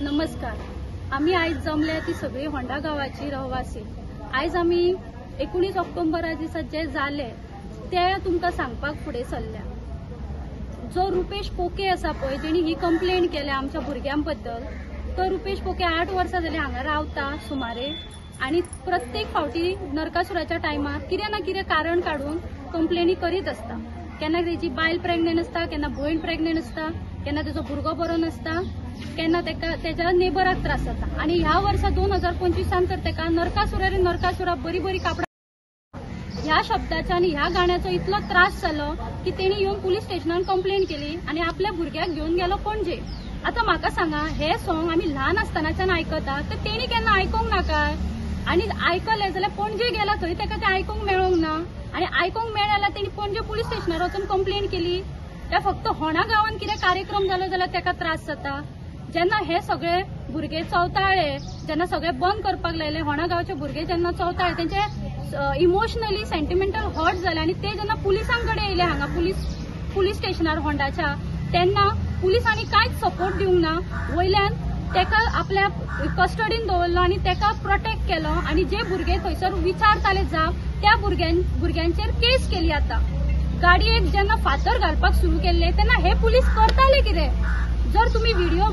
नमस्कार. आमी आयज जमल्या ती सगळी होंडा गांवाची रहवासी. आयज आमी 19 ऑक्टोबरा दिसा जे जाले ते तुमकां सांगपाक फुडें सरल्या. जो रुपेश पोके आसा पळय, तेणी ही कंप्लेन केल्या आमच्या भुरग्यां बद्दल, तो रुपेश पोके 8 वर्सां जाली हांगा रावता सुमारे, आनी प्रत्येक फावटी नरकासुराच्या टायमार कितें ना कितें कारण काडून कंप्लेनी करीत आसता. केन्ना तेजी बायल प्रेग्नेंट आसता, केन्ना भयण प्रेग्नेंट आसता, केन्ना तेजो भुरगो बरो नासता, केन्ना तेका तेज्या नेबराक त्रास जाता. आनी ह्या वर्सा 2025 तर तेका नरकासुरा रे नरकासुरा बरी बरी कापडां ह्या शब्दाच्या आनी ह्या गाण्याचो इतलो त्रास जालो की तेणी येवन पुलीस स्टेशनान कंप्लेन केली आनी आपल्या भुरग्याक घेवन गेलो पणजे. आतां म्हाका सांगा, हे सॉंग आमी ल्हान आसतनाच्यान आयकता, तर तेणी केन्ना आयकूंक ना काय? आनी आयकलें जाल्यार पणजे गेला थंय तेका तें आयकूंक मेळोंक ना, आनी आयकूंक मेळ्ळें जाल्यार तेणी पणजे पुलीस स्टेशनार वचून कंप्लेन केली. त्या फक्त होणा गांवान कितें कार्यक्रम जालो जाल्यार तेका त्रास जाता. जेन्ना हे सगळे भुरगे चवताळे, जेन्ना सगळे बंद करपाक लायले, होणा गांवचे भुरगे जेन्ना चवताळे, तेंचे इमोशनली सेंटिमेंटल हर्ट जाले आनी ते जेन्ना पुलिसां कडेन येयले हांगा पुलीस स्टेशनार होंडाच्या, तेन्ना पुलिसांनी कांयच सपोर्ट दिवंक ना. वयल्यान तेका आपल्या कस्टडीन दवरलो आनी तेका प्रोटेक्ट केलो, आनी जे भुरगे थंयसर विचारताले जाप त्या भुरग्यांचेर केस केली. आतां गाडयेक जेन्ना फातर घालपाक सुरू केल्ले तेन्ना हे पुलीस करताले कितें? जर तुमी व्हिडिओ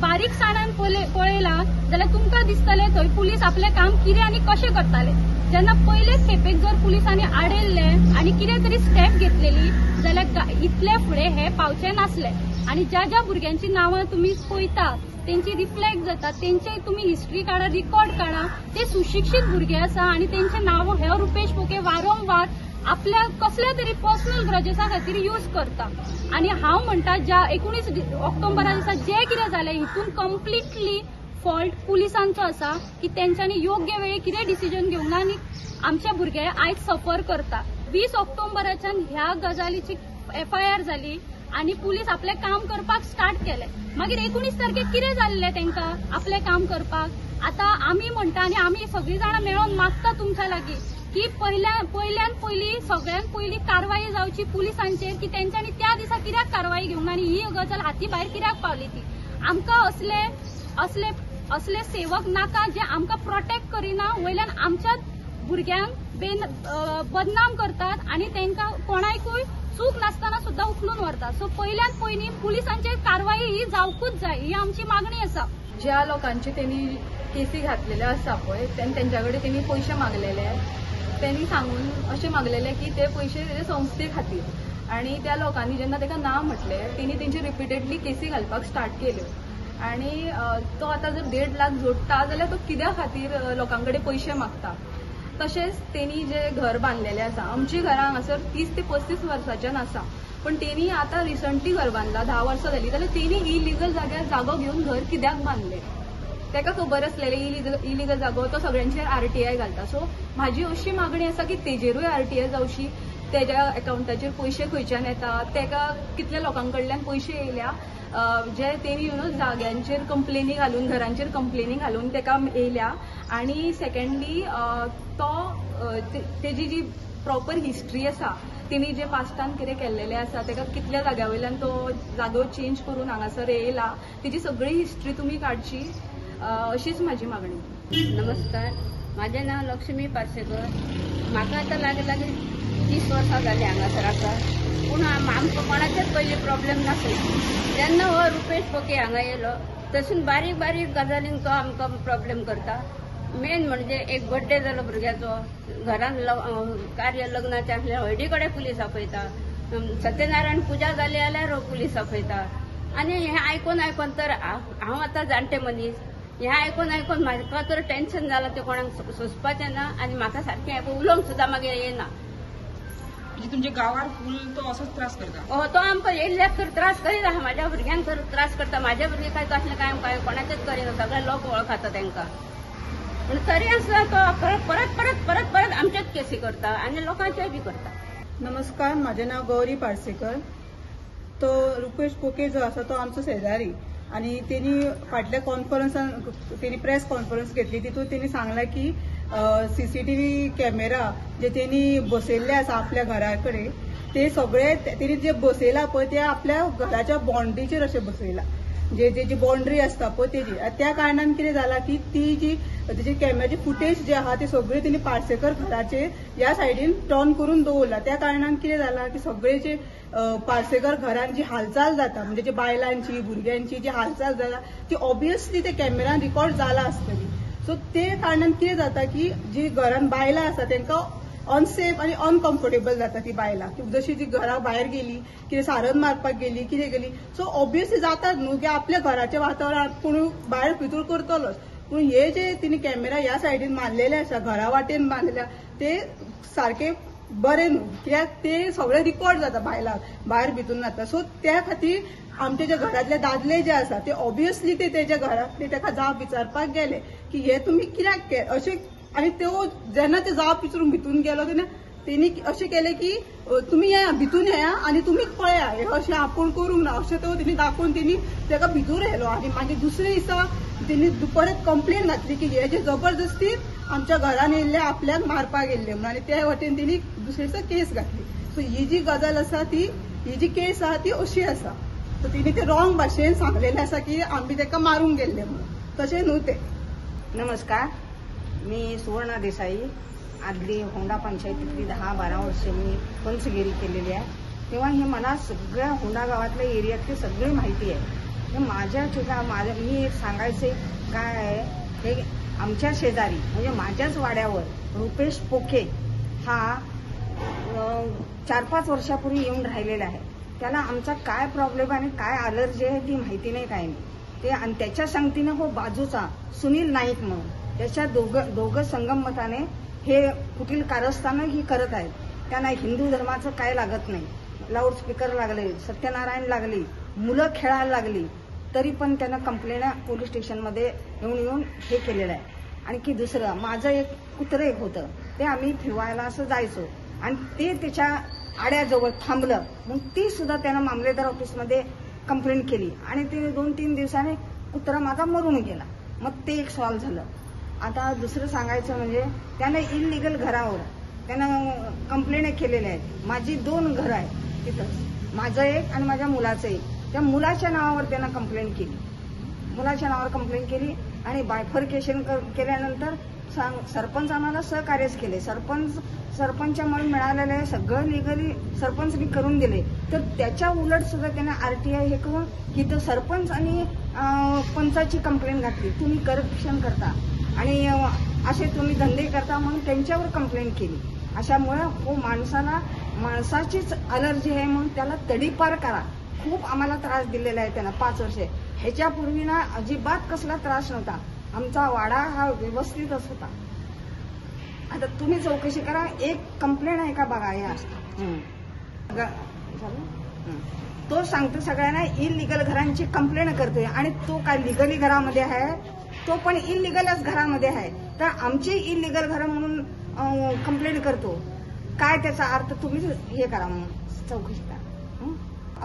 बारीकसाणान पळयला जाल्यार तुमकां दिसतलें थंय पुलीस आपलें काम कितें आनी कशें करताले. जेन्ना पयलेच खेपेक जर पुलिसांनी आडयल्ले आनी कितें तरी स्टेप घेतलेली जाल्यार इतले फुडें हे पावचे नासले. आनी ज्या ज्या भुरग्यांची नांवां तुमी पळयता तेंची रिफ्लेक्ट जाता, तेंचे तुमी हिस्ट्री काडा, रिकॉर्ड काडा, ते सुशिक्षीत भुरगे आसा आनी तेंचे नांव हे रुपेश पोके वारंवार आपल्या कसल्या तरी पर्सनल ग्रजेसा खातीर यूज करता. आनी हांव म्हणटा, ज्या 19 ऑक्टोबरा दिसा जें कितें जालें हितून कंप्लिटली फॉल्ट पुलिसांचो आसा की तेंच्यांनी योग्य वेळी कितें डिसिजन घेवंक ना आनी आमचे भुरगे आयज सफर करता. 20 ऑक्टोबराच्यान ह्या गजालीची एफआयआर जाली आनी पुलीस आपलें काम करपाक स्टार्ट केलें. मागीर 19 तारखेक कितें जाल्लें तेंकां आपलें काम करपाक? आतां आमी म्हणटा आनी आमी सगळीं जाणां मेळोन मागता तुमच्या लागीं की पयल्यान पयली सगळ्यांत पयली कारवाई जावची पुलिसांचेर की तेंच्यांनी त्या दिसा कित्याक कारवाई घेवंक ना आनी ही गजाल हाती भायर कित्याक पावली ती. आमकां असले असले असले सेवक नाका जे आमकां प्रोटेक्ट करिना, वयल्यान आमच्याच भुरग्यांक बदनाम करतात आनी तेंकां कोणाकूय चूक नासतना सुद्दां उखलून व्हरतात. सो पयल्यान पयलीं पुलिसांचेर कारवाई ही जावकूच जाय, ही आमची मागणी आसा. ज्या लोकांची तेणी केसी घातलेल्यो आसा पळय, तेंच्या कडेन तेणी पयशे मागलेले, तेणी सांगून अशें मागलेले की ते पयशे तेजे संस्थे खातीर, आनी त्या लोकांनी जेन्ना तेका ना म्हटलें तेणी तेंची रिपिटेडली केसी घालपाक स्टार्ट केल्यो. आनी तो आतां जर 1.5 लाख जोडटा जाल्यार तो कित्या खातीर लोकां कडेन पयशे मागता? तशेंच तेणी जे घर बांदलेलें आसा, आमची घरां हांगासर 30 ते 35 वर्साच्यान आसा, पण तेणी आतां रिसंटली घर बांदलां, 10 वर्सां जालीं, जाल्यार तेणी इलिगल जाग्यार जागो घेवन घर कित्याक बांदलें? तेका खबर आसलेलें इलिगल जागो, तो सगळ्यांचेर आरटीआय घालता. सो म्हाजी अशी मागणी आसा की तेजेरूय आरटीआय जावची, तेज्या एकावंटाचेर पयशे खंयच्यान येता, तेका कितल्या लोकां कडल्यान पयशे येयल्या, जे तेणी you know जाग्यांचेर कंप्लेनी घालून, घरांचेर कंप्लेनी घालून तेका येयल्या. आनी सेकेंडली तो तेजी जी प्रॉपर हिस्ट्री आसा, तेणी जे पास्टान कितें केल्लेलें आसा, तेका कितल्या जाग्या वयल्यान तो जागो चेंज करून हांगासर येयला, तेजी सगळी हिस्ट्री तुमी काडची, अशीच म्हाजी मागणी. नमस्कार, म्हाजें नांव लक्ष्मी पार्सेकर. म्हाका आतां लागीं लागीं 30 वर्सां जालीं हांगासर आसा, पूण आमकां कोणाचेच पयलीं प्रॉब्लेम नासलो. जेन्ना हो रुपेश पोके हांगा येयलो तसून बारीक बारीक गजालींक तो आमकां प्रॉब्लेम करता. मेन म्हणजे एक बड्डे जालो भुरग्याचो, घरान कार्य लग्नाचें आसल्यार हळदी कडेन पुलीस आपयता, सत्यनारायण पुजा जाली जाल्यार पुलीस आपयता. आनी हें आयकून आयकून तर हांव आतां जाणटे मनीस, हें आयकून आयकून म्हाका तर टेन्शन जालां, तें कोणाक सोंसपाचें ना आनी म्हाका सारकें उलोवंक सुद्दां मागीर येना. म्हणजे तुमच्या गांवार फूल तो असोच त्रास करता? हो, तो आमकां येयल्ल्याक तर त्रास करीत आसा, म्हाज्या भुरग्यांक तर त्रास करता. म्हाज्या भुरगे काय तसलें काय काय कोणाचेच करिना, सगळे लोक वळखाता तेंकां, पूण तरी आसतना तो परत परत परत परत आमचेच केसी करता आनी लोकांचेय बी करता. नमस्कार, म्हाजें नांव गौरी पार्सेकर. तो रुपेश पोके जो आसा तो आमचो शेजारी, आनी तेणी फाटल्या कॉन्फरन्सान तेणी प्रेस कॉन्फरन्स घेतली, तितून तेणी सांगलां की सीसीटीव्ही कॅमेरा जे तेणी बसयल्ले आसा आपल्या घरा कडेन, ते सगळे तेणी जे बसयला पळय ते आपल्या घराच्या बाउंड्रीचेर अशें बसयला. जे जी बाउंड्री आसता पळय तेजी. त्या कारणान कितें जाला की ती जी तेजी कॅमेराची फुटेज जे आहा ते सगळे तेणी पार्सेकर घराचे ह्या सायडीन टर्न करून दवरला. त्या कारणान कितें जाला की सगळे जे पार्सेकर घरान जी हालचाल जाता, म्हणजे जी बायलांची भुरग्यांची जी हालचाल जाता ती ऑब्वियसली ते कॅमेरान रिकॉर्ड जाला आसतली. सो ते कारणान कितें जाता की जी घरान बायलां आसा तांकां अनसेफ आनी अनकम्फर्टेबल जाता ती बायलां, की जशी ती घरा भायर गेली कितें सारन मारपाक गेली कितें गेली, सो ऑब्वियसली जातात न्हू की आपल्या घराचें वातावरण कोण भायर भितर करतलोच. पूण हे जे तिने कॅमेरा ह्या सायडीन मारलेले आसा, घरा वाटेन मारलेले, ते सारके बरे न्हू, कित्याक ते सगळे रिकॉर्ड जाता बायलांक भायर भितून जाता. सो त्या खातीर आमचे जे घरांतले दादले जे आसा ते ऑब्वियसली ते तेच्या घरांतले ताका जाप विचारपाक गेले की हे तुमी कित्याक अशें. आनी त्यो जेन्ना ते जाप विचारून भितून गेलो तेन्ना तेणी अशें केलें की तुमी येया भितून येया आनी तुमी पळया हे अशें आपूण करूंक ना अशें तो तेणी दाखोवन तेणी ताका भितूर व्हेलो. आनी मागीर दुसरे दिसा तेणी परत कंप्लेन घातली की हे जे जबरदस्ती आमच्या घरान येयल्ले आपल्याक मारपाक येयल्ले म्हणून, आनी त्या वटेन तेणी दुसरे दिसा केस घातली. सो ही जी गजाल आसा ती ही जी केस आहा ती अशी आसा. सो तेणी ते रॉंग भाशेन सांगलेलें आसा की आमी ताका मारूंक गेल्ले म्हणून, तशें न्हू तें. नमस्कार, मी सुवर्णा देसाई, आदली होंडा पंचायतीतली 10-12 वर्षे मी पंचगिरी केलेली आहे. तेव्हा हे मला सगळ्या होंडा गावातल्या एरियातली सगळी माहिती आहे. हे माझ्या ठिकाण मी एक सांगायचे काय आहे, हे आमच्या शेजारी म्हणजे माझ्याच वाड्यावर रुपेश पोके हा 4-5 वर्षापूर्वी येऊन राहिलेला आहे. त्याला आमचा काय प्रॉब्लेम आणि काय अलर्जी आहे ती माहिती नाही, काय नाही ते. आणि त्याच्या संगतीने हो बाजूचा सुनील नाईक म्हणून त्याच्या दोघं संगमताने हे कुठील कारस्थानं ही करत आहेत. त्यांना हिंदू धर्माचं काय लागत नाही, लाऊडस्पीकर लागले, सत्यनारायण लागली, मुलं खेळायला लागली, तरी पण त्यांना कंप्लेंट पोलीस स्टेशनमध्ये येऊन येऊन हे केलेलं आहे. आणखी दुसरं, माझं एक कुत्रं एक होतं, ते आम्ही फिरवायला असं जायचो आणि ते त्याच्या आड्याजवळ थांबलं, मग ती सुद्धा त्यानं मामलेदार ऑफिसमध्ये कंप्लेंट केली आणि ते 2-3 दिवसाने कुत्रा माझा मरून गेला. मग ते एक सॉल्व्ह झालं. आता दुसरं सांगायचं म्हणजे त्यानं इलिगल घरावर त्यानं कंप्लेंट केलेल्या आहेत. माझी 2 घरं आहेत तिथंच, माझं एक आणि माझ्या मुलाचं एक. त्या मुलाच्या नावावर त्यानं कंप्लेंट केली, मुलाच्या नावावर कंप्लेंट केली आणि बायफर्केशन केल्यानंतर सरपंच आम्हाला सहकार्यच केले. सरपंचामुळे मिळालेले सगळं लिगली सरपंचनी करून दिले. तर त्याच्या उलट सुद्धा त्याने RTI हे करून की तर सरपंच आणि पंचाची कंप्लेंट घातली, तुम्ही करप्शन करता आणि असे तुम्ही धंदे करता म्हणून त्यांच्यावर कंप्लेंट केली. अशामुळे हो माणसाला माणसाचीच अलर्जी आहे म्हणून त्याला तडीपार करा. खूप आम्हाला त्रास दिलेला आहे त्यांना 5 वर्षे. ह्याच्यापूर्वी ना अजिबात कसला त्रास नव्हता, आमचा वाडा हा व्यवस्थितच होता. आता तुम्ही चौकशी करा, एक कंप्लेंट आहे का बघा. या तो सांगतो सगळ्यांना इलिगल घरांची कंप्लेंट करतोय आणि तो काय लिगली घरामध्ये आहे, तो पण इलिगलच घरामध्ये आहे. तर आमची इलिगल घरं म्हणून कंप्लेंट करतो, काय त्याचा अर्थ? तुम्हीच हे करा म्हणून चौकशी करा,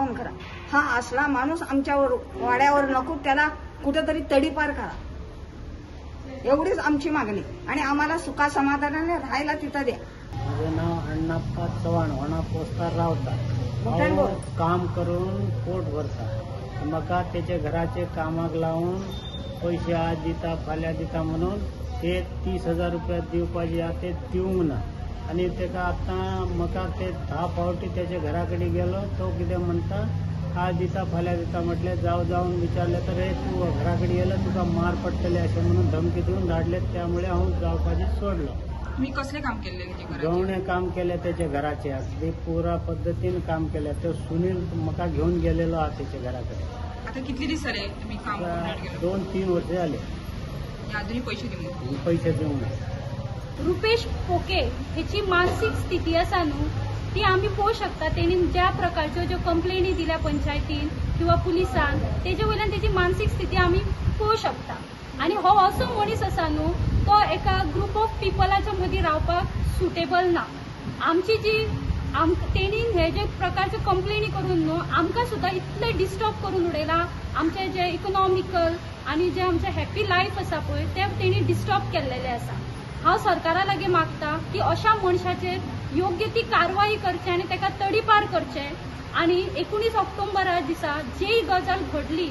ऑन करा. हा असला माणूस आमच्यावर वाड्यावर नको, त्याला कुठेतरी तडीपार करा, एवढीच आमची मागणी. आणि आम्हाला सुखा समाधानाने राहायला तिथं द्या. माझं नाव अण्णाप्पा चव्हाण, होणा पोस्तार रावता. हांव काम करून पोट भरता. म्हाका तेच्या घराचे कामाक लावून पयशे आज दिता फाल्यां दिता म्हणून ते 30,000 रुपया दिवपाचे आहा ते दिवंक ना. आनी तेका आतां म्हाका ते 10 फावटी तेच्या घरा कडेन गेलो, तो कितें म्हणटा आज दिता फाल्यां दिता म्हटलें. जावं जावन विचारलें तर हे तूं घरा कडेन गेलो तुका मार पडटले अशें म्हणून धमकी दिवन धाडले. त्यामुळे हांव जावपाचें सोडलो. तुम्ही कसले काम केल्ले? गवणे काम केले त्याच्या घराचे, अगदी पुरा पद्दतीन काम केले. तो सुनील म्हाका घेवन गेलेलो आहा तेच्या घरा कडेन. आता कितले दीस जाले तुम्ही काम करून? 2-3 वर्ष जाले. अजूनही पैसे दिवंक? पैसे दिवंक ना. रुपेश पोके हेची मानसीक स्थिती आसा न्हू ती आमी पळोवंक शकता. तेणी ज्या प्रकारच्यो ज्यो कंप्लेनी दिल्या पंचायतीन किंवा पुलिसान तेजे वयल्यान तेजी मानसीक स्थिती आमी पळोवंक शकता. आनी हो असो मनीस आसा न्हू तो एका ग्रुप ऑफ पिपलाच्या मदीं रावपाक सुटेबल ना. आमची जी तेणी हे जे प्रकारच्यो कंप्लेनी करून न्हू आमकां सुद्दां इतलें डिस्टर्ब करून उडयलां. आमचें जें इकॉनॉमिकल आनी जें आमचें हॅपी लायफ आसा पळय तें तेणी डिस्टर्ब केल्लेलें आसा. हांव सरकारा लागीं मागता की अशा मनशाचेर योग्य ती कारवाई करची आनी ताका तडीपार करचें. आनी 19 ऑक्टोबरा दिसा जी गजाल घडली,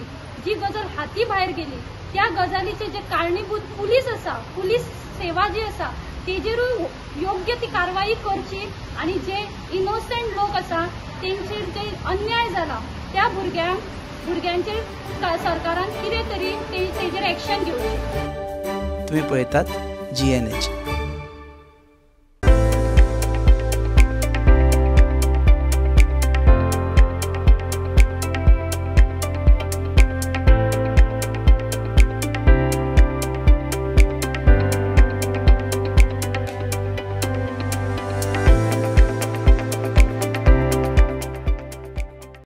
जी गजाल हाती भायर गेली त्या गजालीचे जे कारणीभूत पुलीस आसा, पुलीस सेवा जी आसा तेजेरूय योग्य ती कारवाई करची आनी जे इनोसंट लोक आसा तेंचेर जे अन्याय जाला त्या भुरग्यांचेर सरकारान कितें तरी तेजेर एक्शन घेवचें. तुम्ही पळयतात GNH.